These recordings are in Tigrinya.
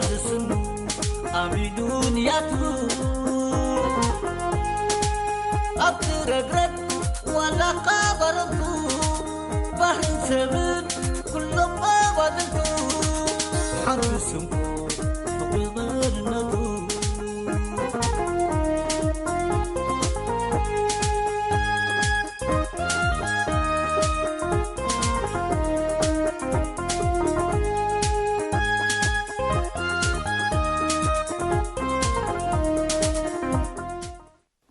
ዝስኑ ኣሚኑ ንያቱ ኣብቲ ረግረግ ዋላ ቃ ባረንቱ ባህርን ሰብን ኩሎም ኣባድንቱ ሓንቲ ስንኩ ፍቕሪ መንነቱ።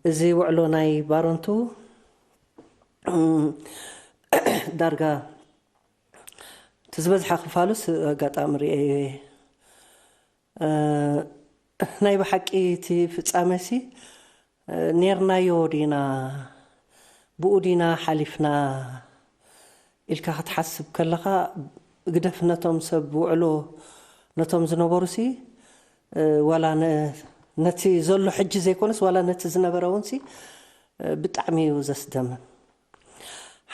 እዚ ውዕሎ ናይ ባረንቱ ዳርጋ እቲ ዝበዝሓ ክፋሉስ ኣጋጣሚ ርእየዮ እየ። እ፣ ናይ ብሓቂ እቲ ፍጻመሲ፣ እ፣ ኔርናዮ ዲና፣ ብኡ ዲና ሓሊፍና ኢልካ ክትሓስብ ከለኻ፣ ግደፍ ነቶም ሰብ ውዕሎ፣ ነቶም ዝነበሩሲ፣ እ፣ ዋላ ነ-፣ ነቲ ዘሎ ሕጂ ዘይኮነስ፣ ዋላ ነቲ ዝነበረ እውንሲ፣ እ፣ ብጣዕሚ እዩ ዘስደምም።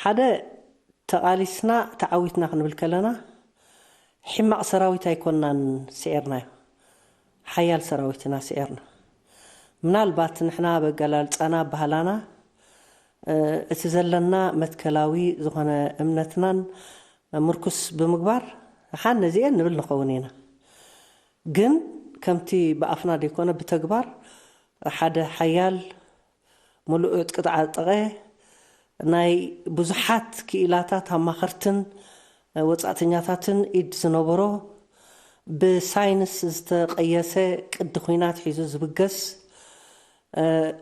ሓደ ተቓሊስና ተዓዊትና ክንብል ከለና፣ ሕማቕ ሰራዊት ኣይኮንናን ስዒርናዮ፣ ሓያል ሰራዊት ኢና ስዒርና። ምናልባት ንሕና በገላልጻና፣ ባህላና፣ እ፣ እቲ ዘለና መትከላዊ ዝኾነ እምነትናን ምርኩስ ብምግባር፣ ሓን ነዚኤን ንብል ንኸውን ኢና። ግን ከምቲ ብኣፍና ዘይኮነ ብተግባር ሓደ ሓያል፣ ምሉእ ዕጥቂ ዝዓጠቐ፣ ናይ ብዙሓት ክኢላታት ኣማኸርትን ወጻእተኛታትን ኢድ ዝነበሮ፣ ብሳይንስ ዝተቐየሰ ቅዲ ኲናት ሒዙ ዝብገስ፣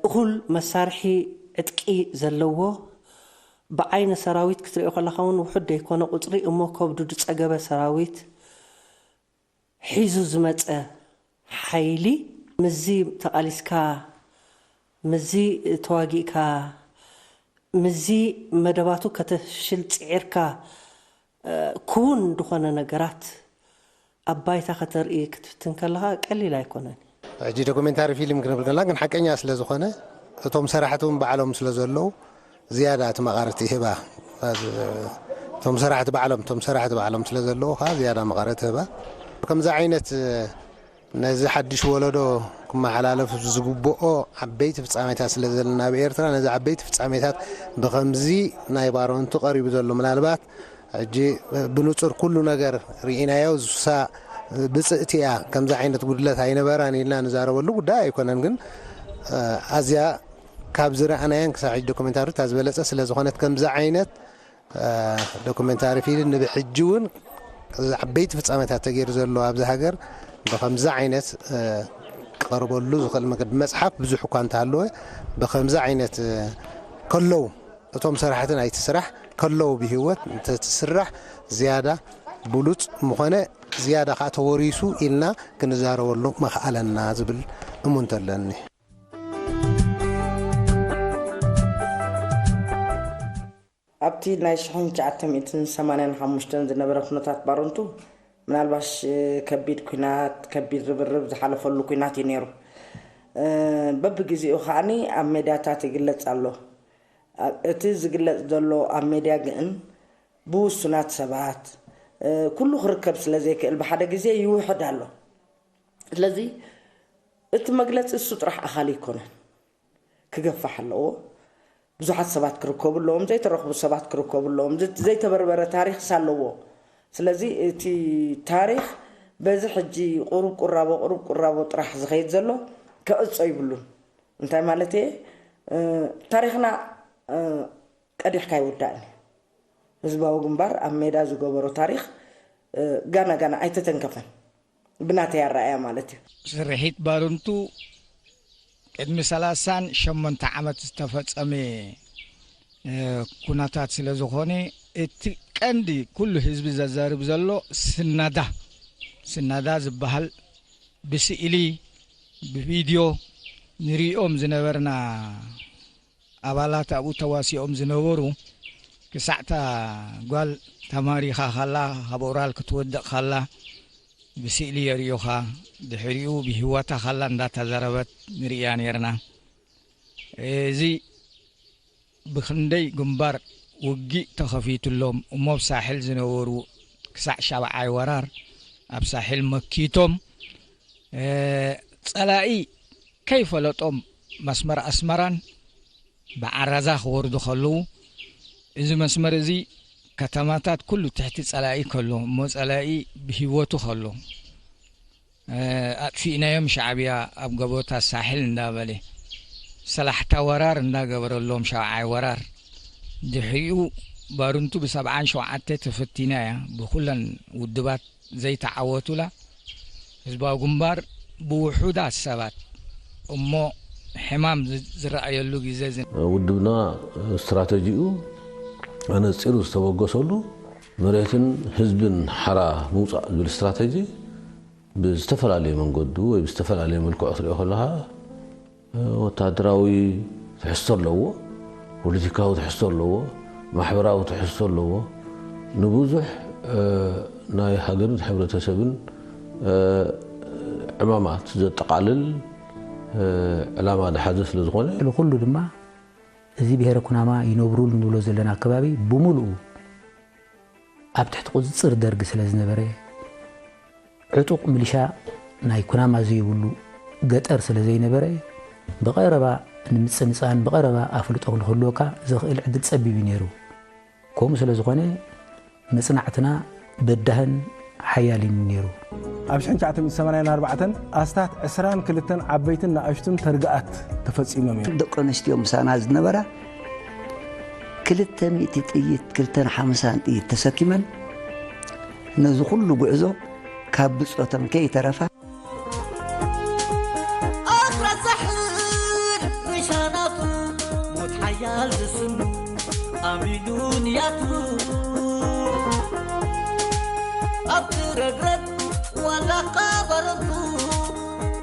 እኹል መሳርሒ ዕጥቂ ዘለዎ፣ ብዓይኒ ሰራዊት ክትሪኦ ከለኻ እውን ውሑድ ዘይኮነ ቁጽሪ እሞ ከብዱ ዝጸገበ ሰራዊት ሒዙ ዝመጸ ሓይሊ፣ ምስዚ ተቓሊስካ፣ ምስዚ ተዋጊእካ፣ ምስዚ መደባቱ ከተፍሽል ጽዒርካ፣ እ፣ ክውን ዝኾነ ነገራት ኣብ ባይታ ከተርኢ ክትፍትን ከለኻ ቀሊል ኣይኮነን። ሕጂ ዶኩሜንታሪ ፊልም ክንብል ከለና ግን ሓቀኛ ስለ ዝኾነ እቶም ሰራሕቲ እውን ባዕሎም ስለ ዘለዉ ዝያዳ እቲ መቓርት ይህባ። እቶም ሰራሕቲ ባዕሎም፣ እቶም ሰራሕቲ ባዕሎም ስለ ዘለዉ ኸዓ ዝያዳ መቓርት ይህባ። ከምዚ ዓይነት ነዚ ሓድሽ ወለዶ ክመሓላለፍ ዝግብኦ ዓበይቲ ፍጻሜታት ስለ ዘለና ኣብ ኤርትራ፣ ነዚ ዓበይቲ ፍጻሜታት ብኸምዚ ናይ ባሮንቱ ቀሪቡ ዘሎ ምናልባት ሕጂ ብንጹር ኩሉ ነገር ርኢናዮ፣ ሱሳ ብጽእቲ እያ፣ ከምዚ ዓይነት ጉድለት ኣይነበራን ኢልና ንዛረበሉ ጉዳይ ኣይኮነን። ግን ኣዝያ ካብ ዝረኣናያን ክሳብ ሕጂ ዶኩሜንታሪታት ዝበለጸ ስለ ዝኾነት፣ ከምዚ ዓይነት ዶኩሜንታሪ ፊልም ንብሕጂ እውን ዓበይቲ ፍጻሜታት ተገይሩ ዘሎ ኣብዚ ሃገር ብኸምዚ ዓይነት ክቐርበሉ ዝኽእል መገዲ፣ መጽሓፍ ብዙሕ እኳ እንተሃለወ፣ ብኸምዚ ዓይነት ከለዉ እቶም ሰራሕቲ ናይቲ ስራሕ ከለዉ ብህይወት እንተትስራሕ ዝያዳ ብሉጽ ምኾነ፣ ዝያዳ ከኣ ተወሪሱ ኢልና ክንዛረበሉ መኽኣለና ዝብል እሙንቶ ኣለኒ። ኣብቲ ናይ ሽሕን ትሽዓተ ሚእትን ሰማንያን ሓሙሽተን ዝነበረ ኩነታት ባረንቱ፣ ምናልባሽ ከቢድ ኲናት፣ ከቢድ ርብርብ ዝሓለፈሉ ኲናት እዩ ነይሩ። በብግዜኡ ከዓኒ ኣብ ሜድያታት ይግለጽ ኣሎ። እቲ ዝግለጽ ዘሎ ኣብ ሜድያ ግን ብውሱናት ሰባት፣ ኩሉ ክርከብ ስለ ዘይክእል ብሓደ ግዜ ይውሕድ ኣሎ። ስለዚ እቲ መግለጺ እሱ ጥራሕ ኣኻሊ ኣይኮነን፣ ክገፋሕ ኣለዎ። ብዙሓት ሰባት ክርከቡ ኣለዎም፣ ዘይተረኽቡ ሰባት ክርከቡ ኣለዎም። ዘ-፣ ዘይተበርበረ ታሪኽስ ኣለዎ። ስለዚ እቲ ታሪኽ በዚ ሕጂ ቁሩብ ቁራቦ፣ ቁሩብ ቁራቦ ጥራሕ ዝኸይድ ዘሎ ክዕጾ ይብሉን። እንታይ ማለት እየ? እ፣ ታሪኽና፣ እ፣ ቀዲሕካ ኣይውዳእን እዩ። ህዝባዊ ግንባር ኣብ ሜዳ ዝገበሮ ታሪኽ፣ እ፣ ጋና ጋና ኣይተተንከፈን። ብናተይ ኣረኣእያ ማለት እዩ። ስርሒት ባርንቱ ቅድሚ ሰላሳን ሸሞንተ ዓመት ዝተፈጸመ፣ እ፣ ኩነታት ስለ ዝኾነ፣ እቲ ቀንዲ ኩሉ ህዝቢ ዘዛርብ ዘሎ ስናዳ፣ ስናዳ ዝበሃል ብስእሊ፣ ብቪድዮ ንሪኦም ዝነበርና ኣባላት ኣብኡ ተዋሲኦም ዝነበሩ፣ ክሳዕ እታ ጓል ተማሪኻ ኻላ፣ ካብ ኦራል ክትወድቕ ኻላ፣ ብስእሊ የርእዩኻ። ድሕሪኡ ብህይወታ ኻላ እንዳተዛረበት ንርእያ ነይርና። እዚ ብኽንደይ ግንባር ውግእ ተኸፊቱሎም እሞ፣ ኣብ ሳሕል ዝነበሩ ክሳዕ ሻብዓይ ወራር ኣብ ሳሕል መኪቶም፣ ጸላኢ ከይፈለጦም መስመር ኣስመራን ብዓራዛ ክወርዱ ከለዉ፣ እዚ መስመር እዚ ከተማታት ኩሉ ትሕቲ ጸላኢ ከሎ እሞ ጸላኢ ብህይወቱ ከሎ ኣጥፊእናዮም ሻዕብያ ኣብ ገቦታት ሳሕል እንዳበለ ሰላሕታ ወራር እንዳገበረሎም ሻውዓይ ወራር ድሕሪኡ ባርንቱ ብሰብዓን ሸውዓተ ተፈቲና እያ ብኩለን ውድባት ዘይተዓወቱላ ህዝባዊ ግንባር ብውሑዳት ሰባት እሞ ሕማም ዝረኣየሉ ግዜ። ውድብና ስትራተጂኡ ኣነፂሩ ዝተበገሰሉ መሬትን ህዝብን ሓራ ምውፃእ ዝብል ስትራተጂ ብዝተፈላለየ መንገዱ ወይ ብዝተፈላለየ መልክዑ ክትሪኦ ከለካ ወታደራዊ ትሕዝቶ ኣለዎ፣ ፖለቲካዊ ትሕዝቶ ኣለዎ፣ ማሕበራዊ ትሕዝቶ ኣለዎ። ንብዙሕ ናይ ሃገርን ሕብረተሰብን ዕማማት ዘጠቓልል ዕላማ ዝሓዘ ስለ ዝኾነ፣ ንኹሉ ድማ እዚ ብሄረ ኩናማ ይነብሩሉ ንብሎ ዘለና ኣከባቢ ብምሉኡ ኣብ ትሕቲ ቁፅፅር ደርግ ስለ ዝነበረ፣ ዕጡቕ ሚሊሻ ናይ ኩናማ ዘይብሉ ገጠር ስለ ዘይነበረ፣ ብቐረባ ንምፅንፃን ብቐረባ ኣፍልጦ ንክህልወካ ዘኽእል ዕድል ፀቢብ እዩ ነይሩ። ከምኡ ስለ ዝኾነ መፅናዕትና በዳህን ሓያልን እዩ ነይሩ። ኣብ ሽሕን ትሽዓተ ሚእትን ሰማንያን ኣርባዕተን ኣስታት ዕስራን ክልተን ዓበይትን ንኣሽቱን ተርግኣት ተፈፂሞም እዮም። ደቂ ኣንስትዮ ምሳና ዝነበራ ክልተ ሚእቲ ጥይት፣ ክልተን ሓምሳን ጥይት ተሰኪመን ነዚ ኩሉ ጉዕዞ ካብ ብጾተን ከይተረፋ ኣኽራን ሳሕል ሪሻናቱ ሞት ሓያል ዝስኑ ኣሚኑ ንያቱ ኣብቲ ረግረግ ዋላ እኳ ባረንቱ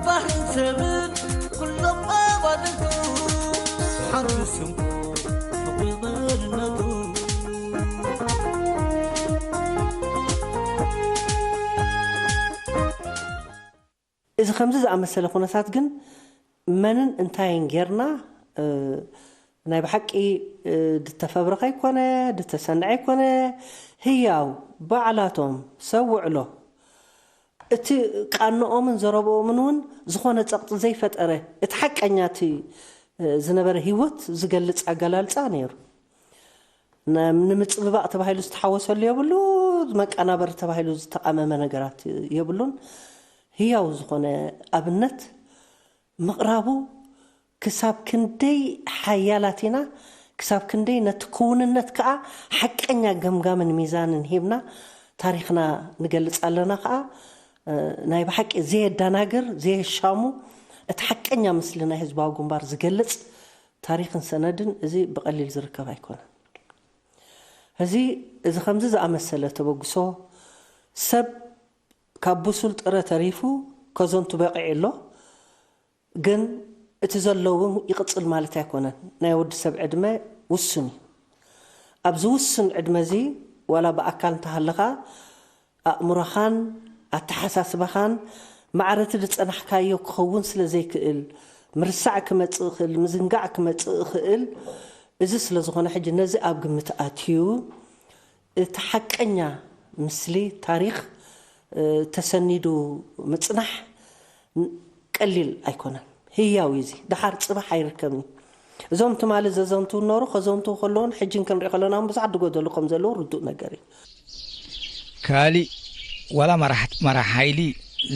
ባህርን ሰብን ኩሎም ኣባልቱ ሓንቲ ስሙ ፍቕሪ መንነቱ እዚ ከምዚ ዝኣመሰለ ኩነታት ግን መንን እንታይን ጌርና ናይ ብሓቂ ድተፈብረኸ ኣይኮነ ድተሰንዐ ኣይኮነ ህያው ባዕላቶም ሰብ ውዕሎ እቲ ቃንኦምን ዘረብኦምን እውን ዝኾነ ፀቕጢ ዘይፈጠረ እቲ ሓቀኛ እቲ ዝነበረ ህይወት ዝገልፅ ኣገላልፃ ነይሩ። ንምፅብባቕ ተባሂሉ ዝተሓወሰሉ የብሉ፣ መቀናበሪ ተባሂሉ ዝተቓመመ ነገራት የብሉን። ህያው ዝኾነ ኣብነት ምቕራቡ ክሳብ ክንደይ ሓያላት ኢና፣ ክሳብ ክንደይ ነቲ ክውንነት ከዓ ሓቀኛ ገምጋምን ሚዛንን ሂብና ታሪኽና ንገልፅ ኣለና ከዓ ናይ ብሓቂ ዘየዳናግር ዘየሻሙ እቲ ሓቀኛ ምስሊ ናይ ህዝባዊ ግንባር ዝገልፅ ታሪኽን ሰነድን እዚ ብቐሊል ዝርከብ ኣይኮነን። ሕዚ እዚ ከምዚ ዝኣመሰለ ተበግሶ ሰብ ካብ ብሱል ጥረ ተሪፉ ከዘንቱ በቒዑ ኣሎ። ግን እቲ ዘሎ እውን ይቕጽል ማለት ኣይኮነን። ናይ ወዲ ሰብ ዕድመ ውሱን እዩ። ኣብዚ ውሱን ዕድመ እዚ ዋላ ብኣካል እንተሃለኻ ኣእምሮኻን ኣተሓሳስባኻን ማዕረ እቲ ዝጸናሕካዮ ክኸውን ስለ ዘይክእል፣ ምርሳዕ ክመጽእ ይኽእል፣ ምዝንጋዕ ክመጽእ ይኽእል። እዚ ስለ ዝኾነ ሕጂ ነዚ ኣብ ግምት ኣትዩ እቲ ሓቀኛ ምስሊ ታሪኽ ተሰኒዱ ምጽናሕ ቀሊል ኣይኮነን። ህያው እዩ እዚ። ደሓር ጽባሕ ኣይርከብን እዩ። እዞም ትማሊ ዘዘንትዉ ነበሩ፣ ከዘንትዉ ከለዉን ሕጂን ክንርኢ ከለና እውን ብዙሓት ዝጎደሉ ከም ዘለዉ ርዱእ ነገር እዩ። ካሊእ ዋላ መራሕ ሓይሊ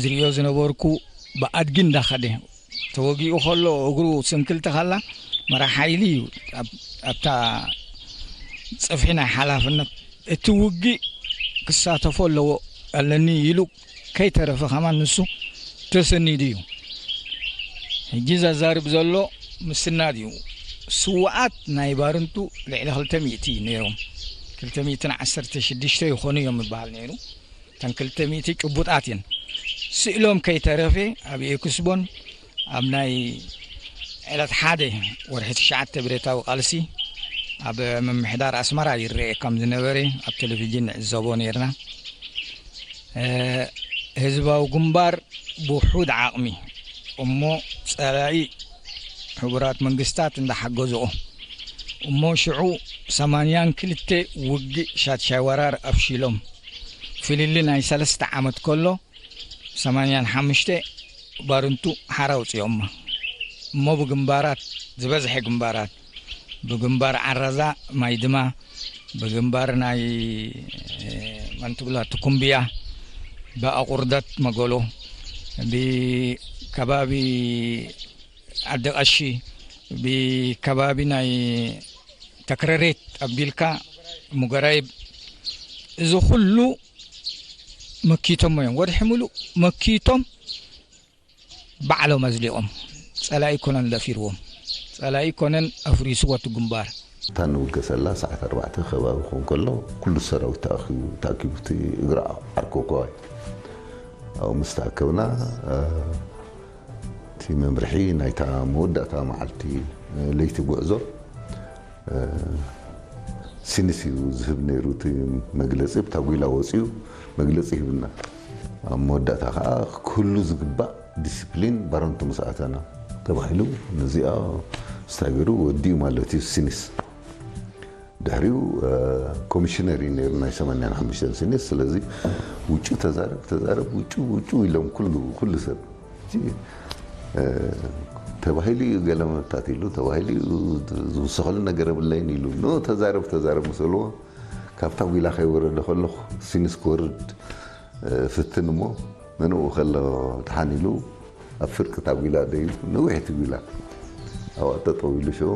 ዝርእዮ ዝነበርኩ ብኣድጊ እንዳኸደ ተወጊኡ ከሎ እግሩ ስንክል ተኸላ መራሕ ሓይሊ እዩ ኣብታ ጽፍሒ ናይ ሓላፍነት እቲ ውግእ ክሳተፎ ኣለዎ ኣለኒ ኢሉ ከይተረፈ ከማን ንሱ ተሰኒዱ እዩ። ሕጂ ዘዛርብ ዘሎ ምስናድ እዩ። ስውኣት ናይ ባርንቱ ልዕሊ ክልተ ሚእቲ ነይሮም። ክልተ ሚእትን ዓሰርተ ሽዱሽተ ይኾኑ እዮም ይበሃል ነይሩ። እተን ክልተ ሚእቲ ጭቡጣት እየን። ስእሎም ከይተረፈ ኣብ ኤክስቦን ኣብ ናይ ዕለት ሓደ ወርሒ ትሽዓተ ብረታዊ ቃልሲ ኣብ ምምሕዳር ኣስመራ ይረኤ ከም ዝነበረ ኣብ ቴሌቪዥን ንዕዘቦ ነይርና። ህዝባዊ ግንባር ብውሑድ ዓቕሚ እሞ ጸላኢ ሕቡራት መንግስታት እንዳሓገዝኦ እሞ ሽዑ ሰማንያን ክልተ ውግእ ሻድሻይ ወራር ኣፍሺሎም ፍልሊ ናይ ሰለስተ ዓመት ከሎ ሰማንያን ሓሙሽተ ባርንቱ ሓራ ኣውፂኦማ። እሞ ብግንባራት፣ ዝበዝሐ ግንባራት፣ ብግንባር ዓራዛ ማይ ድማ፣ ብግንባር ናይ፣ መን ትብላ፣ ትኩምብያ፣ ብኣቑርደት መገሎ፣ ብከባቢ ዓዲ ቀሺ፣ ብከባቢ ናይ ተክረሬት ኣቢልካ፣ ሙገራይብ፣ እዚ ኩሉ መኪቶም እዮም። ወርሒ ሙሉእ መኪቶም ባዕሎም ኣዝሊቖም። ጸላኢ ኮነን ደፊርዎም። ጸላኢ ኮነን ኣፍሪስዎ እቲ ግንባር። እታ ንውገሰላ ሰዓት ኣርባዕተ ከባቢ ክኾን ከሎ፣ ኩሉ ሰራዊት ተኣኪቡ፣ ተኣኪቡ እቲ እግሪ ዓርከውከዋይ ኣብኡ ምስ ተኣከብና፣ እ፣ እቲ መምርሒ ናይታ መወዳእታ መዓልቲ፣ እ፣ ለይቲ ጉዕዞ፣ እ፣ ሲኒስ እዩ ዝህብ ነይሩ። እቲ መግለጺ ብታጒላ ወጺኡ መግለጺ ይህብና። ኣብ መወዳእታ ከኣ ክህሉ ዝግባእ ዲስፕሊን ባረንቱ ምስ ኣተና ተባሂሉ፣ ነዚኣ ስታገሩ ወዲኡ ማለት እዩ ሲኒስ። ድሕሪኡ፣ እ፣ ኮሚሽነር እዩ ነይሩ ናይ ሰማንያን ሓሙሽተን ሲኒስ። ስለዚ ውጩ ተዛረብ፣ ተዛረብ፣ ውጩ፣ ውጩ ኢሎም ኩሉ፣ ኩሉ ሰብ። እቲ፣ እ፣ ተባሂሉ እዩ ገለ መታት ኢሉ፣ ተባሂሉ እዩ ዝውሰኸሉ ነገር የብለይን ኢሉ። ኖ፣ ተዛረብ፣ ተዛረብ ምስ በልዎ፣ ካብ ታጒላ ከይወረደ ከለኹ፣ ሲኒስ ክወርድ፣ እ፣ ፍትን እሞ፣ መንኡ ከሎ ደሓን ኢሉ፣ ኣብ ፍርቂ ታጒላ ደይቡ፣ ነዊሕ ትጒላ ኣብኣ ጠጠው ኢሉ ሽዑ፣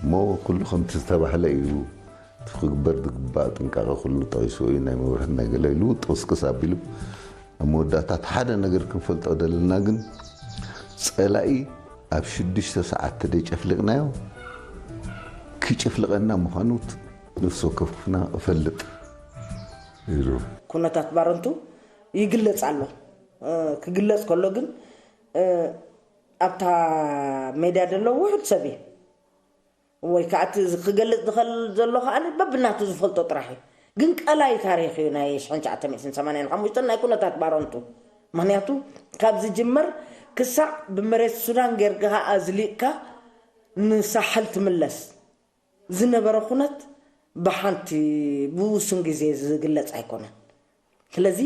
እሞ ኩሉ ከምቲ ዝተባህለ እዩ። እቲ ክግበር ዝግባእ ጥንቃቐ ኩሉ ጠቒሱ እዩ። ናይ መብርህን ናይ ገለ ኢሉ ጥቕስቅስ ኣቢሉ፣ ኣብ መወዳእታ እቲ ሓደ ነገር ክንፈልጦ ደለና ግን፣ ጸላኢ ኣብ ሽዱሽተ ሰዓት ተደይጨፍሊቕናዮ፣ ክጭፍልቐና ምዃኑ ነፍሲ ወከፍና እፈልጥ ኢሉ። ኩነታት ባረንቱ ይግለጽ ኣሎ። እ፣ ክግለጽ ከሎ ግን፣ እ፣ ኣብታ ሜድያ ዘሎ ውሑድ ሰብ እዩ። ወይ ከዓ እቲ ክገልጽ ዝኽእል ዘሎ ከዓ በብናቱ ዝፈልጦ ጥራሕ እዩ። ግን ቀላይ ታሪኽ እዩ ናይ ሽሕን ትሽዓተ ሚእትን ሰማንያን ሓሙሽተን ናይ ኩነታት ባረንቱ። ምኽንያቱ ካብ ዝጅመር ክሳዕ ብመሬት ሱዳን ጌርካ ኣዝሊቕካ ንሳሕል ትምለስ ዝነበረ ኩነት ብሓንቲ ብውሱን ግዜ ዝግለጽ ኣይኮነን። ስለዚ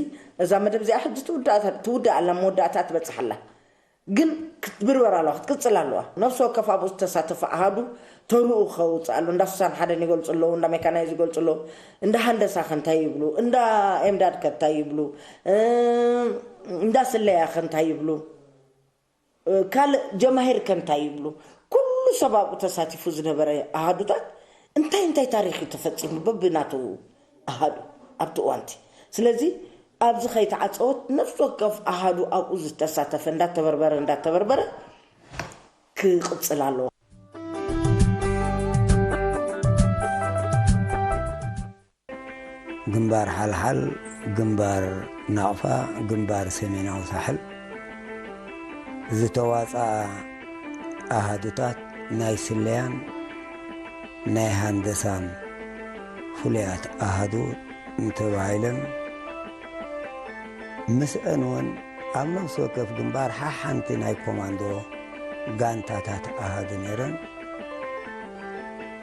እዛ መደብ እዚኣ ሕጂ ትውዳእ፣ ትውዳእ ኣላ፣ መወዳእታ ትበጽሕ ኣላ። ግን ክትብርበር ኣለዋ፣ ክትቅጽል ኣለዋ። ነፍሲ ወከፍ ኣብኡ ዝተሳተፈ ኣሃዱ ተርኡ ከውጽእ ኣሎ። እንዳ ሱሳን ሓደን ይገልጹ ኣለዉ፣ እንዳ ሜካናይዝ ይገልጹ ኣለዉ፣ እንዳ ሃንደሳ ከ እንታይ ይብሉ፣ እንዳ ኤምዳድ ከ እንታይ ይብሉ፣ እ፣ እንዳ ስለያ ከ እንታይ ይብሉ፣ እ፣ ካልእ ጀማሂር ከ እንታይ ይብሉ። ኩሉ ሰብ ኣብኡ ተሳቲፉ ዝነበረ ኣሃዱታት እንታይ እንታይ ታሪኽ እዩ ተፈጺሙ በብናቱ ኣሃዱ ኣብቲ እዋንቲ። ስለዚ ኣብዚ ከይተዓጸወት ነፍሲ ወከፍ ኣሃዱ ኣብኡ ዝተሳተፈ እንዳተበርበረ እንዳተበርበረ ክቕጽል ኣለዎ። ግንባር ሓልሓል፣ ግንባር ናቕፋ፣ ግንባር ሰሜናዊ ሳሕል ዝተዋፅኣ ኣሃዱታት ናይ ስለያን ናይ ሃንደሳን ፍሉያት ኣሃዱ እንተባሂለን ምስአን እውን ኣብ ነፍሲ ወከፍ ግንባር ሓሓንቲ ናይ ኮማንዶ ጋንታታት ኣሃዱ ነይረን።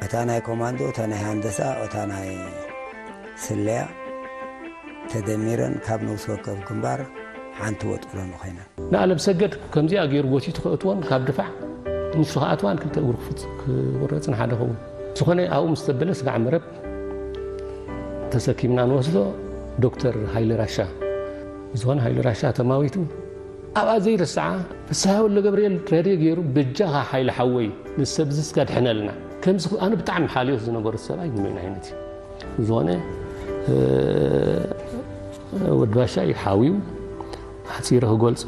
እታ ናይ ኮማንዶ፣ እታ ናይ ሃንደሳ፣ እታ ናይ ስለያ ተደሚረን ካብ ነፍሲ ወከፍ ግንባር ሓንቲ ወጥሎ ኮይነን። ንኣለም ሰገድ ከምዚኣ ገይሩ ጎቲቱ ከእትወን ካብ ድፋዕ ንሱ ከኣትዋን ክልተ እግሩ ክፍጽ-፣ ክቁረጽን ሓደ ኸውን። ዝኾነ ኣብኡ ምስ ተበለ ስጋዕ መረብ ተሰኪምና ንወስዶ ዶክተር ሃይለ ራሻ። ዝኾነ ሃይለ ራሻ ተማዊቱ ኣብኣ ዘይርስዓ ፍስሃ ወልደገብርኤል ሬድዮ ገይሩ፣ "በጃኻ ሓይለ ሓወይ፣ ንሰብዚ እስከ ኣድሕነልና." ከምዚ ኣነ ብጣዕሚ ሓልዮት ዝነበሩ ሰብኣይ ንመን ዓይነት እዩ። ዝኾነ፣ እ፣ ወዲ ባሻ እዩ ሓዊዩ፣ ሓጺረ ክገልጾ፣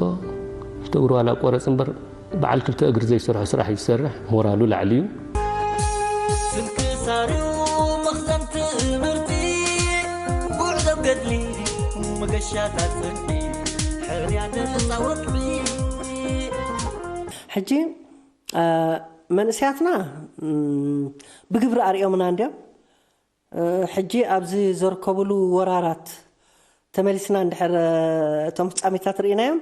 ክልተ እግሩ ዋላ ቆረጽ እምበር፣ በዓል ክልተ እግሪ ዘይሰርሖ ስራሕ እዩ ዝሰርሕ፣ ሞራሉ ላዕሊ እዩ። ስንክሳር እዩ መኽዘን ትምህርቲ፣ ጉዕዞ ገድሊ መገሻታት ጽድቂ፣ ሕርያ ነጻ ወርቂ። ሕጂ፣ እ፣ መንእሰያትና፣ እም፣ ብግብሪ ኣርእዮምና እንድዮም። እ፣ ሕጂ ኣብዚ ዘርከቡሉ ወራራት ተመሊስና እንድሕር፣ እ፣ እቶም ፍጻሜታት ርኢናዮም፣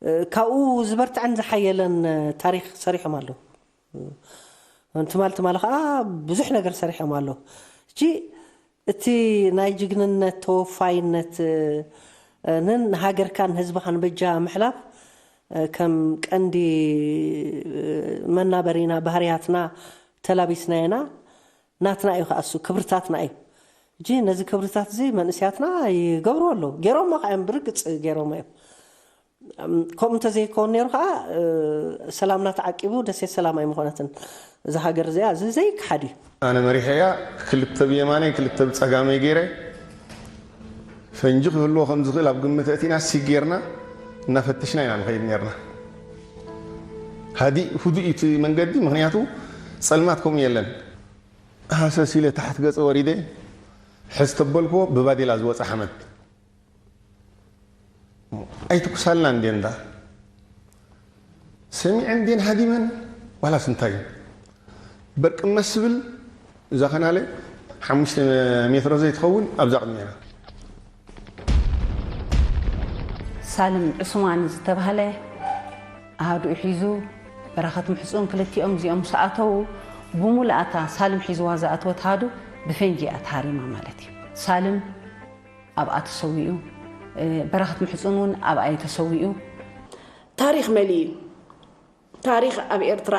እ፣ ካብኡ ዝበርትዐን ዝሓየለን፣ እ፣ ታሪኽ ሰሪሖም ኣለዉ። እ፣ ትማል ትማል ከኣ ብዙሕ ነገር ሰሪሖም ኣለዉ። ሕጂ እቲ ናይ ጅግንነት ተወፋይነት፣ እ፣ ንን ንሃገርካን ህዝብኻን በጃ ምሕላፍ ከም ቀንዲ መናበሪና ባህርያትና ተላቢስናየና። ናትና እዩ ከኣሱ ክብርታትና እዩ። እጂ ነዚ ክብርታት እዚ መንእስያትና ይገብሩ ኣለዉ። ገይሮሞ ከዓ እዮም፣ ብርግፅ ገይሮሞ እዮም። ከምኡ እንተዘይከውን ነይሩ ከዓ ሰላምና ተዓቂቡ ደሴት ሰላም ኣይምኾነትን። እዛ ሃገር እዚኣ እዚ ዘይከሓድ እዩ። ኣነ መሪሐያ፣ ክልተ ብየማነይ ክልተ ብፀጋመይ ገይረ፣ ፈንጂ ክህልዎ ከም ዝኽእል ኣብ ግምት ኣእቲና ሲግ ጌርና እናፈተሽና ኢና ንኸይድ ኔርና። ሃዲእ ህዱእ እዩ እቲ መንገዲ፣ ምኽንያቱ ጸልማት ከምኡ የለን። ሃሰስ ኢለ ታሕቲ ገጸ ወሪደ፣ ሕዝ ተበልክዎ ብባዴላ ዝወጸ ሓመድ። ኣይትኩሳልና እንዴ እንዳ ሰሚዐን እንዴን ሃዲመን ዋላስ እንታይ እዩ? በርቅመ ስብል እዛ ከናለ ሓሙሽተ ሜትሮ ዘይትኸውን ኣብዛ ቅድሜና። ሳልም ዕስማን ዝተባህለ ኣሃዱኡ ሒዙ በረኸት ምሕፁን ክልቲኦም እዚኦም ምስ ኣተዉ፣ ብሙሉኣታ ሳልም ሒዝዋ ዝኣተወት ኣሃዱ ብፈንጂ እያ ተሃሪማ ማለት እዩ። ሳልም ኣብኣ ተሰዊኡ፣ በረኸት ምሕፁን እውን ኣብኣ እዩ ተሰዊኡ። ታሪኽ መሊኡ እዩ። ታሪኽ ኣብ ኤርትራ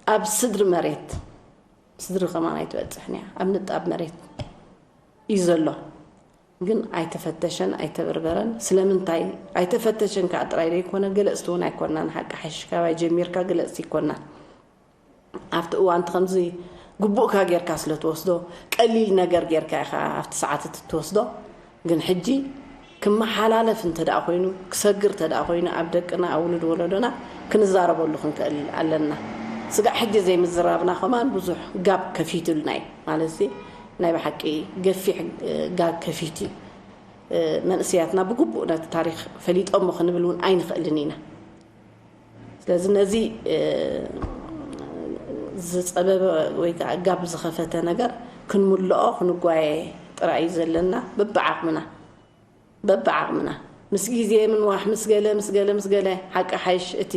ኣብ ስድሪ መሬት፣ ስድሪ ከማን ኣይትበጽሕን እያ፣ ኣብ ንጣብ መሬት እዩ ዘሎ። ግን ኣይተፈተሸን ኣይተበርበረን። ስለምንታይ ኣይተፈተሸን ከዓ ጥራይ ዘይኮነ፣ ገለጽቲ እውን ኣይኮናን። ሓቂ ሓይሽ ካባይ ጀሚርካ ገለጽቲ ኣይኮናን። ኣብቲ እዋንቲ ከምዚ ግቡእካ ጌርካ ስለ ትወስዶ፣ ቀሊል ነገር ጌርካ ኢኻ ኣብቲ ሰዓት እቲ እትወስዶ። ግን ሕጂ ክመሓላለፍ እንተ ደኣ ኮይኑ፣ ክሰግር እንተ ደኣ ኮይኑ፣ ኣብ ደቅና፣ ኣብ ውሉድ ወለዶና ክንዛረበሉ ክንክእል ኣለና። ስጋዕ ሕጂ ዘይምዝራብና ከማን ብዙሕ ጋብ ከፊቱልና እዩ። ማለትሲ ናይ ብሓቂ ገፊሕ ጋብ ከፊቱ እዩ። መንእሰያትና ብግቡእ ነቲ ታሪኽ ፈሊጦሞ ክንብል እውን ኣይንኽእልን ኢና። ስለዚ ነዚ ዝፀበበ ወይ ከዓ ጋብ ዝኸፈተ ነገር ክንምልኦ ክንጓየ ጥራይ እዩ ዘለና። በብዓቕምና በብዓቕምና ምስ ግዜ ምንዋሕ ምስ ገለ ምስ ገለ ምስ ገለ ሓቂ ሓይሽ እቲ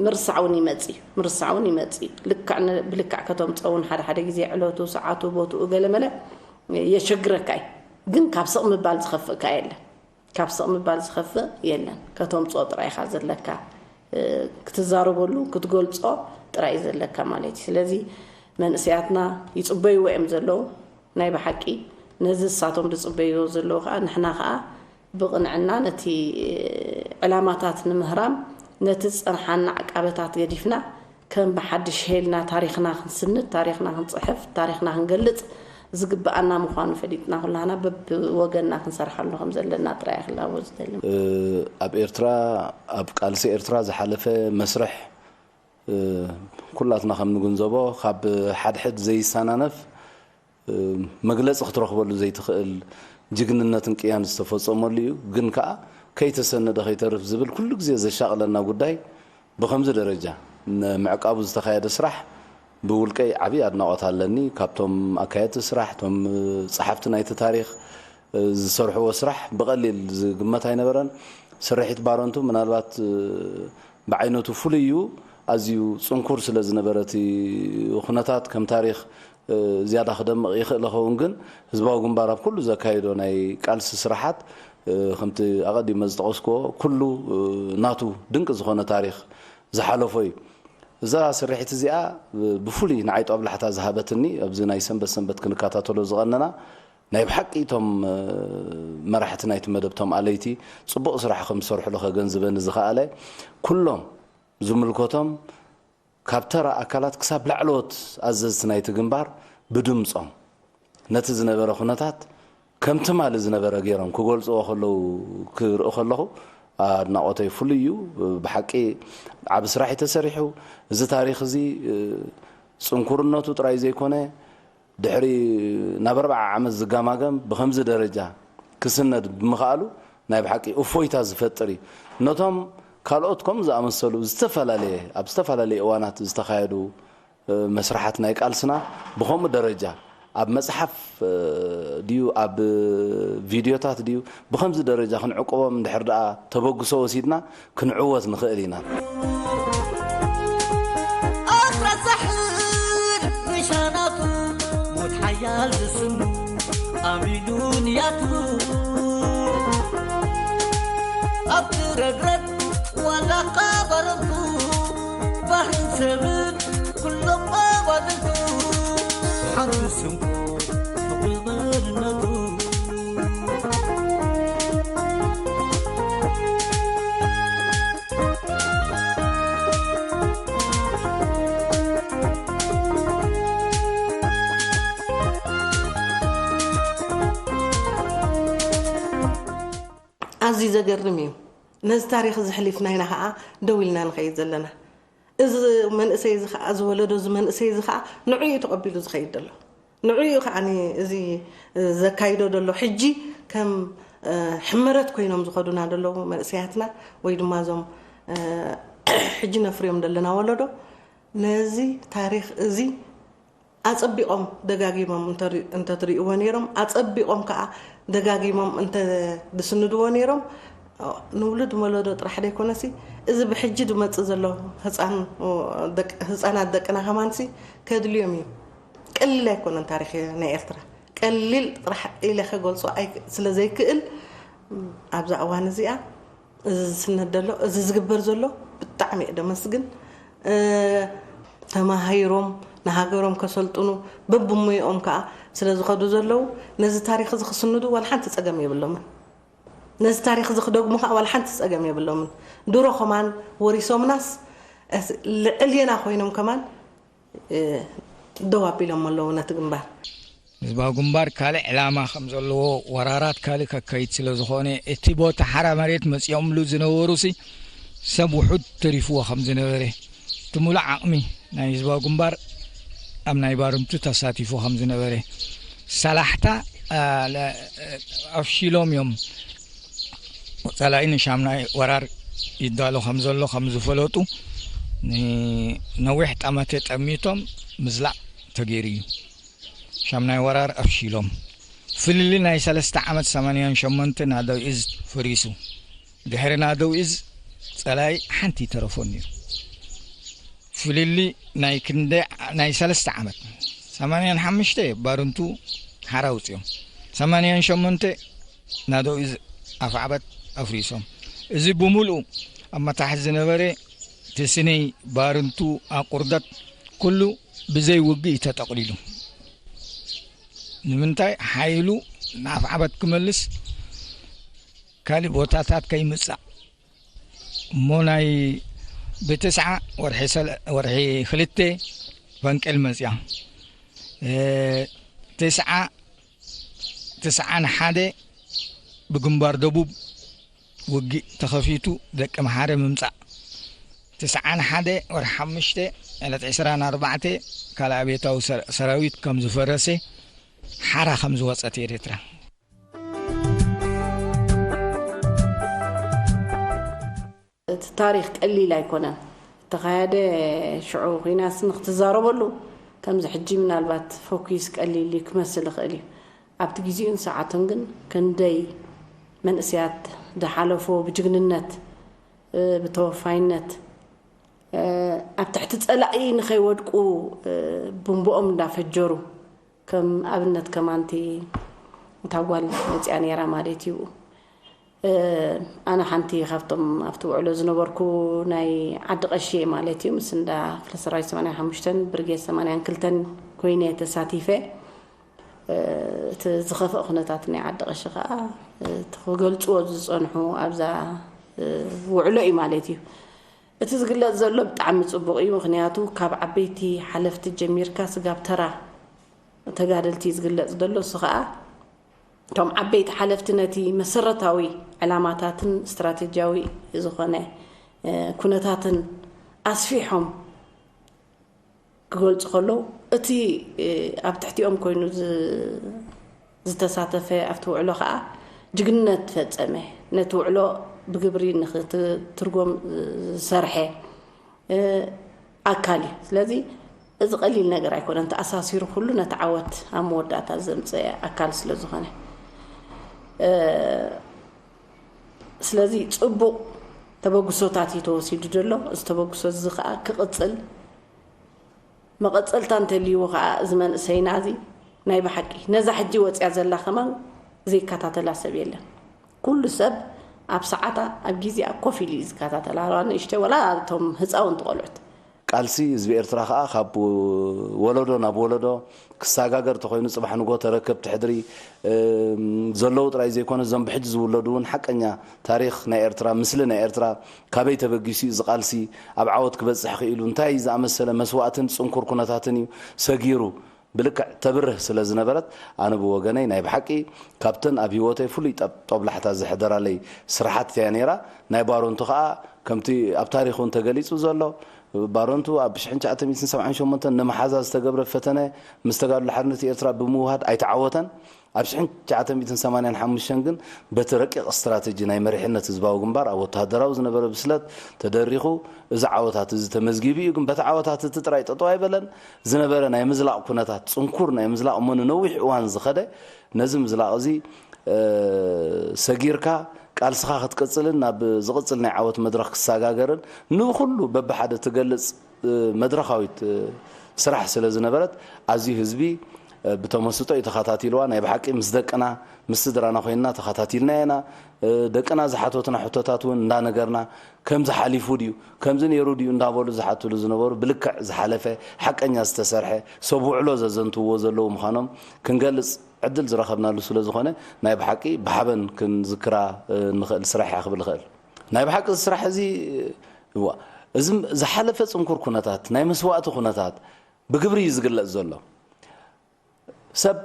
ምርሳዕ እውን ይመፅ እዩ። ምርሳዕ እውን ይመፅ እዩ። ልክዕ ን- ብልክዕ ከተምፀ እውን ሓደ ሓደ ግዜ ዕለቱ፣ ሰዓቱ፣ ቦትኡ ገለ መለ የሸግረካ እዩ። ግን ካብ ስቕ ምባል ዝኸፍእ ከኣ የለን። ካብ ስቕ ምባል ዝኸፍእ የለን። ከተምፅኦ ጥራይ ኢኻ ዘለካ። ክትዛረበሉ ክትገልፆ ጥራይ እዩ ዘለካ ማለት እዩ። ስለዚ መንእሰያትና ይፅበይዎ እዮም ዘለዉ። ናይ ብሓቂ ነዚ እሳቶም ዝፅበይዎ ዘለዉ ከዓ ንሕና ከዓ ብቕንዕና ነቲ ዕላማታት ንምህራም ነቲ ዝፀንሓና ዕቃበታት ገዲፍና ከም ብሓድሽ ሄልና ታሪኽና ክንስንድ፣ ታሪኽና ክንፅሕፍ፣ ታሪኽና ክንገልፅ ዝግበኣና ምዃኑ ፈሊጥና ኩላህና በብወገንና ክንሰርሓሉ ከም ዘለና ጥራይ ክላቦ ዝደሊ። ኣብ ኤርትራ ኣብ ቃልሲ ኤርትራ ዝሓለፈ መስርሕ ኩላትና ከም ንግንዘቦ ካብ ሓድሕድ ዘይሰናነፍ መግለፂ ክትረኽበሉ ዘይትኽእል ጅግንነትን ቅያን ዝተፈፀመሉ እዩ። ግን ከዓ ከይተሰነደ ከይተርፍ ዝብል ኩሉ ግዜ ዘሻቕለና ጉዳይ ብኸምዚ ደረጃ ንምዕቃቡ ዝተኻየደ ስራሕ ብውልቀይ ዓብዪ ኣድናቖት ኣለኒ። ካብቶም ኣካየድቲ ስራሕ፣ እቶም ፀሓፍቲ ናይቲ ታሪኽ ዝሰርሕዎ ስራሕ ብቐሊል ዝግመት ኣይነበረን። ስርሒት ባረንቱ ምናልባት ብዓይነቱ ፍሉይ እዩ። ኣዝዩ ፅንኩር ስለ ዝነበረ እቲ ኩነታት ከም ታሪኽ ዝያዳ ክደምቕ ይኽእል ይኸውን። ግን ህዝባዊ ግንባር ኣብ ኩሉ ዘካየዶ ናይ ቃልሲ ስራሓት ከምቲ ኣቐዲመ ዝጠቐስክዎ ኩሉ ናቱ ድንቂ ዝኾነ ታሪኽ ዝሓለፎ እዩ። እዛ ስርሒት እዚኣ ብፍሉይ ንዓይ ጦብላሕታ ዝሃበትኒ ኣብዚ ናይ ሰንበት ሰንበት ክንከታተሎ ዝቐነና ናይ ብሓቂ እቶም መራሕቲ ናይቲ መደብ እቶም ኣለይቲ ፅቡቕ ስራሕ ከም ዝሰርሕሉ ከገንዝበኒ ዝኸኣለ ኩሎም ዝምልከቶም ካብ ተራ ኣካላት ክሳብ ላዕለዎት ኣዘዝቲ ናይቲ ግንባር ብድምፆም ነቲ ዝነበረ ኩነታት ከም ትማሊ ዝነበረ ገይሮም ክገልፅዎ ከለዉ ክርኢ ከለኹ ኣድናቖተይ ፍሉይ እዩ። ብሓቂ ዓቢ ስራሕ እዩ ተሰሪሑ። እዚ ታሪኽ እዚ ፅንኩርነቱ ጥራይ ዘይኮነ ድሕሪ ናብ ኣርብዓ ዓመት ዝጋማገም ብኸምዚ ደረጃ ክስነድ ብምኽኣሉ ናይ ብሓቂ እፎይታ ዝፈጥር እዩ። ነቶም ካልኦት ከምኡ ዝኣመሰሉ ዝተፈላለየ ኣብ ዝተፈላለየ እዋናት ዝተኻየዱ መስርሓት ናይ ቃልስና ብኸምኡ ደረጃ ኣብ መፅሓፍ ድዩ ኣብ ቪድዮታት ድዩ ብኸምዚ ደረጃ ክንዕቅቦም እንድሕር ደኣ ተበግሶ ወሲድና ክንዕወት ንኽእል ኢና። ኣትረሳሕል ንሻናቱ ሞት ሓያል ዝስሙ ኣሚኑ ንያቱ ኣብቲ ረግረግ ሰብን ኩሎም ኣባልቱ ሓንቲ ስንኩ ፍቕሪ መንነቱ። ኣዝዩ ዘገርም እዩ። ነዚ ታሪኽ እዚ ሕሊፍና ኢና ኸዓ ደው ኢልና ንኸይድ ዘለና። እዚ መንእሰይ እዚ ኸዓ፣ እዚ ወለዶ እዚ መንእሰይ እዚ ኸዓ ንዑ እዩ ተቐቢሉ ዝኸይድ ዘሎ። ንዑ እዩ ኸዓ እዚ ዘካይዶ ዘሎ። ሕጂ ከም ሕመረት ኮይኖም ዝኸዱና ዘለዉ መንእሰያትና፣ ወይ ድማ እዞም ሕጂ ነፍርዮም ዘለና ወለዶ፣ ነዚ ታሪኽ እዚ ኣጸቢቖም ደጋጊሞም እንተሪ-፣ እንተትርእይዎ ነይሮም፣ ኣጸቢቖም ከኣ ደጋጊሞም እንተ ድስንድዎ ነይሮም፣ ንውሉድ ወለዶ ጥራሕ ደይኮነሲ፣ እዚ ብሕጂ ድመጽእ ዘሎ ህጻን፣ ደቅ-፣ ህጻናት ደቅና ከማንሲ ከድልዮም እዩ። ቀሊል ኣይኮነን ታሪኽ ናይ ኤርትራ። ቀሊል ጥራሕ ኢለ ከገልጾ ኣይ-፣ ስለ ዘይክእል፣ ኣብዛ እዋን እዚኣ እዚ ዝስነድ ዘሎ፣ እዚ ዝግበር ዘሎ ብጣዕሚ እየ ደመስግን። እ፣ ተማሂሮም ንሃገሮም ከሰልጥኑ በብሞይኦም ከኣ ስለ ዝኸዱ ዘለዉ፣ ነዚ ታሪኽ እዚ ክስንዱ ዋላ ሓንቲ ጸገም የብሎምን። ነዚ ታሪኽ እዚ ክደግሙ ከኣ ዋላ ሓንቲ ጸገም የብሎምን። ድሮ ከማን ወሪሶምናስ፣ እስ-፣ ልዕሌና ኮይኖም ከማን፣ እ፣ ደው ኣቢሎም ኣለዉ ነቲ ግንባር። ህዝባዊ ግንባር ካልእ ዕላማ ከም ዘለዎ፣ ወራራት ካልእ ከካይድ ስለ ዝኾነ፣ እቲ ቦታ ሓራ መሬት መጺኦምሉ ዝነበሩሲ ሰብ ውሑድ ተሪፍዎ ከም ዝነበረ፣ እቲ ሙሉእ ዓቕሚ ናይ ህዝባዊ ግንባር ኣብ ናይ ባርንቱ ተሳቲፉ ከም ዝነበረ፣ ሳላሕታ፣ ኣ፣ ለ-፣ ኣፍሺሎም እዮም። ጸላኢ ንሻምናይ ወራር ይዳሎ ከም ዘሎ ከም ዝፈለጡ፣ ንነዊሕ ጠመተ ጠሚቶም ምዝላቕ ተገይሩ እዩ። ሻምናይ ወራር ኣፍሺሎም። ፍልልይ ናይ ሰለስተ ዓመት ሰማንያን ሸሞንተ ናደው እዝ ፈሪሱ። ድሕሪ ናደው እዝ ጸላኢ ሓንቲ ይተረፎን እዩ። ፍልልይ ናይ ክንደይ ዓ-፣ ናይ ሰለስተ ዓመት፣ ሰማንያን ሓሙሽተ ባርንቱ ሓራ ኣውጺኦም። ሰማንያን ሸሞንተ ናደው እዝ ኣፍዓበት ኣፍሪሶም። እዚ ብምልኡ ኣብ መታሕት ዝነበረ ትስነይ ባርንቱ ኣቁርደት ኩሉ ብዘይ ውግእ እዩ ተጠቕሊሉ። ንምንታይ ሓይሉ ንኣፍዓበት ክመልስ ካልእ ቦታታት ከይምጻእ እሞ ናይ ብትስዓ ወርሒ ሰለ-፣ ወርሒ ክልተ ፈንቅል መጽያ። እ፣ ትስዓ፣ ትስዓን ሓደ ብግንባር ደቡብ ውግእ ተኸፊቱ ደቂ ምሓረ ምምጻእ። ትስዓን ሓደ ወርሒ ሓሙሽተ ዕለት ዕስራን ኣርባዕተ ካልእ ኣብዮታዊ ሰራ-፣ ሰራዊት ከም ዝፈረሰ፣ ሓራ ከም ዝወጸት ኤርትራ። እቲ ታሪኽ ቀሊል ኣይኮነን። እተኻየደ ሽዑ ኲናት ንክትዛረበሉ ከምዚ ሕጂ ምናልባት ፎኪስ ቀሊል እዩ ክመስል ይኽእል እዩ። ኣብቲ ግዜኡን ሰዓቱን ግን ክንደይ መንእሰያት ዝሓለፎ ብጅግንነት፣ እ፣ ብተወፋይነት፣ እ፣ ኣብ ትሕቲ ጸላኢ ንኸይወድቁ፣ እ፣ ብንብኦም እንዳፈጀሩ፣ ከም ኣብነት ከማንቲ እታ ጓል መጽያ ነይራ ማለት እዩ። እ፣ ኣነ ሓንቲ ካብቶም ኣብቲ ውዕሎ ዝነበርኩ ናይ ዓዲ ቀሺ እየ ማለት እዩ። ምስ እንዳ ክፍለ ሰራዊት ሰማንያን ሓሙሽተን ብርጌድ ሰማንያን ክልተን ኮይነ ተሳቲፈ። እ፣ እቲ ዝኸፍአ ኩነታት ናይ ዓዲ ቀሺ ከኣ፣ እ፣ እቲ ክገልጽዎ ዝጸንሑ ኣብዛ፣ እ፣ ውዕሎ እዩ ማለት እዩ። እቲ ዝግለጽ ዘሎ ብጣዕሚ ጽቡቕ እዩ። ምኽንያቱ ካብ ዓበይቲ ሓለፍቲ ጀሚርካ ስጋብ ተራ ተጋደልቲ ዝግለጽ ዘሎ፣ እሱ ኸኣ እቶም ዓበይቲ ሓለፍቲ ነቲ መሰረታዊ ዕላማታትን ስትራቴጂያዊ ዝኾነ፣ እ፣ ኩነታትን ኣስፊሖም ክገልጹ ከለዉ፣ እቲ፣ እ፣ ኣብ ትሕቲኦም ኮይኑ ዝ-፣ ዝተሳተፈ ኣብቲ ውዕሎ ኸኣ ጅግንነት ፈጸመ። ነቲ ውዕሎ ብግብሪ ንኽትርጎም ዝሰርሐ፣ እ፣ ኣካል እዩ። ስለዚ እዚ ቀሊል ነገር ኣይኮነን። ተኣሳሲሩ ኩሉ ነቲ ዓወት ኣብ መወዳእታ ዘምጽአ ኣካል ስለ ዝኾነ፣ እ፣ ስለዚ ጽቡቕ ተበግሶታት እዩ ተወሲዱ ዘሎ። እዚ ተበግሶ እዚ ኸኣ ክቕጽል፣ መቐጸልታ እንተልይዎ ኸኣ እዚ መንእሰይና እዚ ናይ ብሓቂ ነዛ ሕጂ ወጽያ ዘላ ከማን ዘይከታተላ ሰብ የለን። ኩሉ ሰብ ኣብ ሰዓታ ኣብ ግዜኣ ኮፍ ኢሉ እዩ ዝከታተላ። ንእሽተይ ወላ እቶም ህፃውንቲ ቆልዑት ቃልሲ ህዝቢ ኤርትራ ከኣ ካብ ወለዶ ናብ ወለዶ ክሰጋገር ተኾይኑ፣ ጽባሕ ንግሆ ተረከብቲ ሕድሪ ዘለዉ ጥራይ ዘይኮነ፣ እዞም ብሕጂ ዝውለዱ እውን ሓቀኛ ታሪኽ ናይ ኤርትራ፣ ምስሊ ናይ ኤርትራ፣ ካበይ ተበጊሱ እዩ እዚ ቃልሲ፣ ኣብ ዓወት ክበጽሕ ክኢሉ፣ እንታይ ዝኣመሰለ መስዋእትን ጽንኩር ኩነታትን እዩ ሰጊሩ፣ ብልክዕ ተብርህ ስለ ዝነበረት፣ ኣነ ብወገነይ ናይ ብሓቂ ካብተን ኣብ ህይወተይ ፍሉይ ጠብ-፣ ጦብላሕታ ዘሕደራለይ ስራሓት እያ ነይራ። ናይ ባሮንቱ ከኣ ከምቲ ኣብ ታሪኽ እውን ተገሊጹ ዘሎ፣ ባሮንቱ ኣብ ሽሕን ትሽዓተ ሚእትን ሰብዓን ሸሞንተን ንመሓዛ ዝተገብረ ፈተነ ምስ ተጋድሎ ሓርነት ኤርትራ ብምውሃድ ኣይተዓወተን። ኣብ ሽሕን ትሽዓተ ሚእትን ሰማንያን ሓሙሽተን ግን በቲ ረቂቕ ስትራተጂ ናይ መሪሕነት ህዝባዊ ግንባር ኣብ ወተሃደራዊ ዝነበረ ብስለት ተደሪኹ እዚ ዓወታት እዚ ተመዝጊቡ እዩ። ግን በቲ ዓወታት እቲ ጥራይ ጠጠው ኣይበለን። ዝነበረ ናይ ምዝላቕ ኩነታት፣ ጽንኩር ናይ ምዝላቕ እሞ ንነዊሕ እዋን ዝኸደ፣ ነዚ ምዝላቕ እዚ፣ እ፣ ሰጊርካ ቃልስኻ ክትቅጽልን ናብ ዝቕጽል ናይ ዓወት መድረኽ ክሰጋገርን ንኹሉ በብሓደ ትገልጽ፣ እ፣ መድረኻዊት፣ እ፣ ስራሕ ስለ ዝነበረት፣ ኣዝዩ ህዝቢ፣ እ፣ ብተመስጦ እዩ ተኸታቲልዋ። ናይ ብሓቂ ምስ ደቅና፣ ምስ ስድራና ኮይንና ተኸታቲልናዮ ኢና። እ፣ ደቅና ዝሓተቱና ሕቶታት እውን እንዳነገርና፣ ከምዚ ሓሊፉ ድዩ፣ ከምዚ ነይሩ ድዩ እንዳበሉ ዝሓትሉ ዝነበሩ፣ ብልክዕ ዝሓለፈ፣ ሓቀኛ ዝተሰርሐ፣ ሰብ ውዕሎ ዘዘንትውዎ ዘለዉ ምዃኖም ክንገልጽ ዕድል ዝረኸብናሉ ስለ ዝኾነ፣ ናይ ብሓቂ ብሓበን ክንዝክራ፣ እ፣ እንኽእል ስራሕ እያ ክብል እኽእል። ናይ ብሓቂ እዚ ስራሕ እዚ፣ እዋ፣ እዚ ዝሓለፈ ጽንኩር ኩነታት፣ ናይ መስዋእቲ ኩነታት ብግብሪ እዩ ዝግለጽ ዘሎ። ሰብ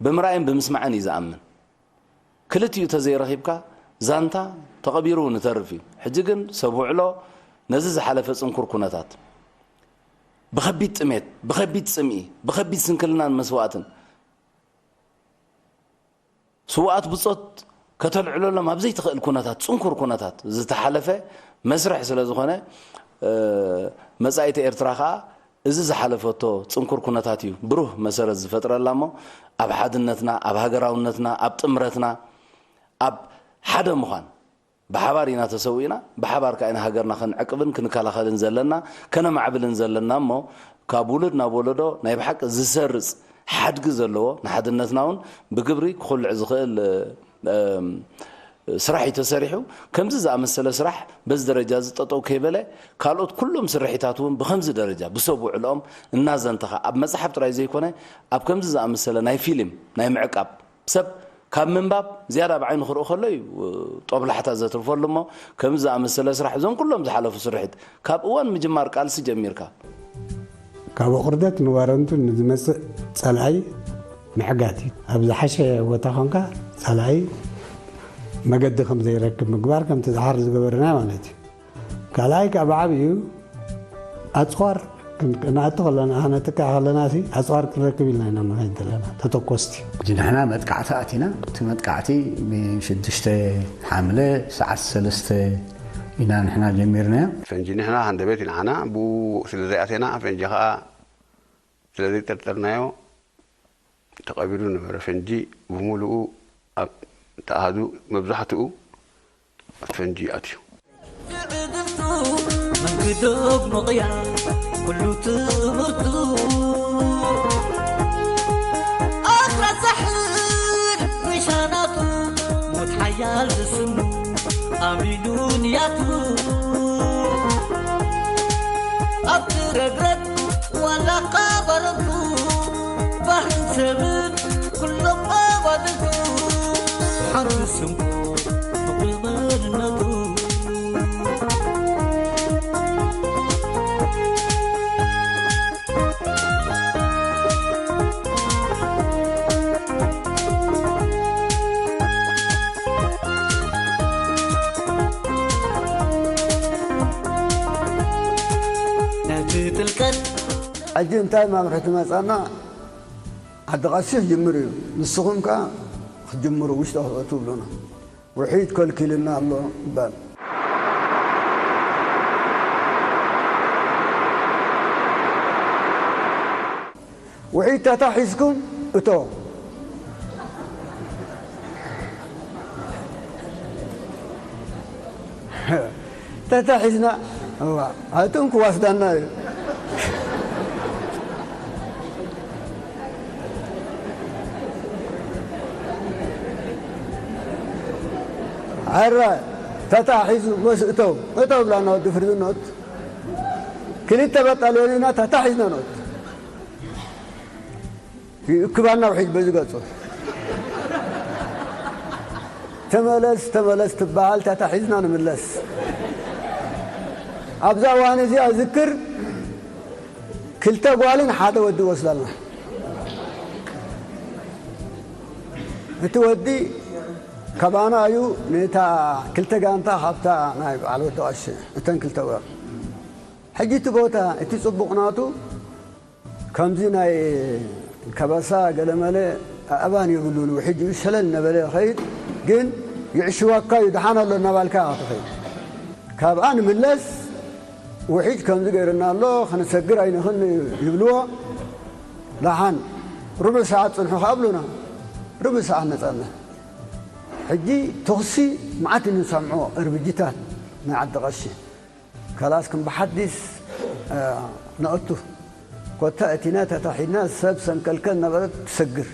ብምርኣይን ብምስማዕን እዩ ዝኣምን። ክልቲኡ ተዘይረኺብካ ዛንታ ተቐቢሩ እውን ይተርፍ እዩ። ሕጂ ግን ሰብ ውዕሎ ነዚ ዝሓለፈ ጽንኩር ኩነታት ብኸቢድ ጥሜት፣ ብኸቢድ ጽምኢ፣ ብኸቢድ ስንክልናን መስዋእትን ስውኣት ብጾት ከተልዕለሎም ኣብ ዘይትኽእል ኩነታት፣ ጽንኩር ኩነታት ዝተሓለፈ መስርሕ ስለ ዝኾነ፣ እ፣ መጻኢት ኤርትራ ከኣ እዚ ዝሓለፈቶ ጽንኩር ኩነታት እዩ ብሩህ መሰረት ዝፈጥረላ እሞ፣ ኣብ ሓድነትና፣ ኣብ ሃገራውነትና፣ ኣብ ጥምረትና፣ ኣብ ሓደ ምዃን፣ ብሓባር ኢና ተሰዊእና፣ ብሓባር ከኣ ኢና ሃገርና ክንዕቅብን ክንከላኸልን ዘለና፣ ከነማዕብልን ዘለና እሞ፣ ካብ ውሉድ ናብ ወለዶ ናይ ብሓቂ ዝሰርጽ ሓድጊ ዘለዎ፣ ንሓድነትና እውን ብግብሪ ክኹልዕ ዝኽእል፣ እ፣ እም፣ ስራሕ እዩ ተሰሪሑ። ከምዚ ዝኣመሰለ ስራሕ በዚ ደረጃ እዚ ጠጠው ከይበለ፣ ካልኦት ኩሎም ስርሒታት እውን ብከምዚ ደረጃ ብሰብ ውዕልኦም እናዘንተኻ፣ ኣብ መጽሓፍ ጥራይ ዘይኮነ፣ ኣብ ከምዚ ዝኣመሰለ ናይ ፊልም ናይ ምዕቃብ፣ ሰብ ካብ ምንባብ ዝያዳ ብዓይኑ ክርኢ ከሎ እዩ፣ እ፣ ጦብላሕታ ዘትርፈሉ እሞ፣ ከምዚ ዝኣመሰለ ስራሕ፣ እዞም ኩሎም ዝሓለፉ ስርሒት፣ ካብ እዋን ምጅማር ቃልሲ ጀሚርካ፣ ካብ ኣቑርደት ንባረንቱ ንዝመጽእ ጸላኢ ምዕጋት እዩ። ኣብ ዝሓሸ ቦታ ኾንካ ጸላኢ መገዲ ከም ዘይረክብ ምግባር፣ ከምቲ ዝሓር ዝገበርና ማለት እዩ። ካልኣይ፣ ካብ ዓብዩ ኣጽዋር ክን-፣ ክንኣቱ ከለና፣ ክነጥቅዕ ከለና ሲ ኣጽዋር ክንረክብ ኢልና ኢና ንኸይድ ዘለና፣ ተተኮስቲ። ሕጂ ንሕና መጥቃዕቲ ኣቲና። እቲ መጥቃዕቲ ብሽዱሽተ ሓምለ ሰዓት ሰለስተ ኢና ንሕና ጀሚርናዮ። ፈንጂ ንሕና ሃንደበት ኢና ዓና፣ ብኡ ስለ ዘይኣተና፣ ፈንጂ ኸኣ ስለ ዘይጠርጠርናዮ፣ ተቐቢሩ ነበረ። ፈንጂ ብምሉኡ ኣብ ተኣሃዱ መብዛሕትኡ ፈንጂ ኣትዩ። ትዕድልቱ መንክዶግ መቕያ ኩሉ ትምህርቱ ኣኽራ ሳሕል ኒሻናቱ ሞት ሓያል ዝስኑ ኣሚኑ ንያቱ ኣብቲ ረግረግ ዋላ ቃባረቱ ባህርን ሰብን ኩሎም ኣባልቱ ሓንቲ ስሙ ፍቕሪ መንነቱ ነቲ ጥልቀት ሕጂ እንታይ መምርሒ ትመጻና? ዓዲ ቀሺ ይጅምር እዩ። ንስኹም ከኣ ክትጅምሩ ውሽጢ ክትእትዉ ብሉና። ውሒት ከልኪልና ኣሎ ይባል። ውሒት ተታሒዝኩም እቶ። ተታሒዝና፣ እዋ፣ ኣቶም ክዋስዳና እዩ። ኣረ፣ ተታሒዙ መስ እተው፣ እተው ብላና ወዲ ፍርዝኖት። ክልተ በጣልዮን ኢና ታታ ሒዝና ንወት። ይእክባና ውሒድ በዚ ገጹ። ተመለስ፣ ተመለስ ትበሃል፣ ታታ ሒዝና ንምለስ። ኣብዛ እዋን እዚኣ ዝክር ክልተ ጓልን ሓደ ወዲ ወስዳልና። እቲ ወዲ ካባና እዩ፣ ነታ ክልተ ጋንታ ካብታ ናይ በዓል ወዲ ቀሺ፣ እተን ክልተ ጓል። ሕጂ እቲ ቦታ፣ እቲ ጽቡቕ ናቱ፣ ከምዚ ናይ ከበሳ ገለመለ ኣእባን የብሉን። ውሕጅ እዩ ሸለል ነበለ ይኸይድ፣ ግን ይዕሽዋካ እዩ፣ ደሓን ኣሎ እናባልካ ኢኻ ትኸይድ። ካብኣ ንምለስ ውሕጅ ከምዚ ገይርና ኣሎ፣ ክንሰግር ኣይንኽን ይብልዎ። ደሓን ርቡዕ ሰዓት ጽንሑ ከኣብሉና፣ ርቡዕ ሰዓት መጻና። ሕጂ ተኹሲ መዓት እንሰምዖ፣ እርብጅታት ናይ ዓዲ ቀሺ። ከላስ ከም ብሓዲስ፣ እ፣ ነእቱ። ኮታ እቲና ተታሒድና ሰብ ሰንከልከል ነበረት ትሰግር።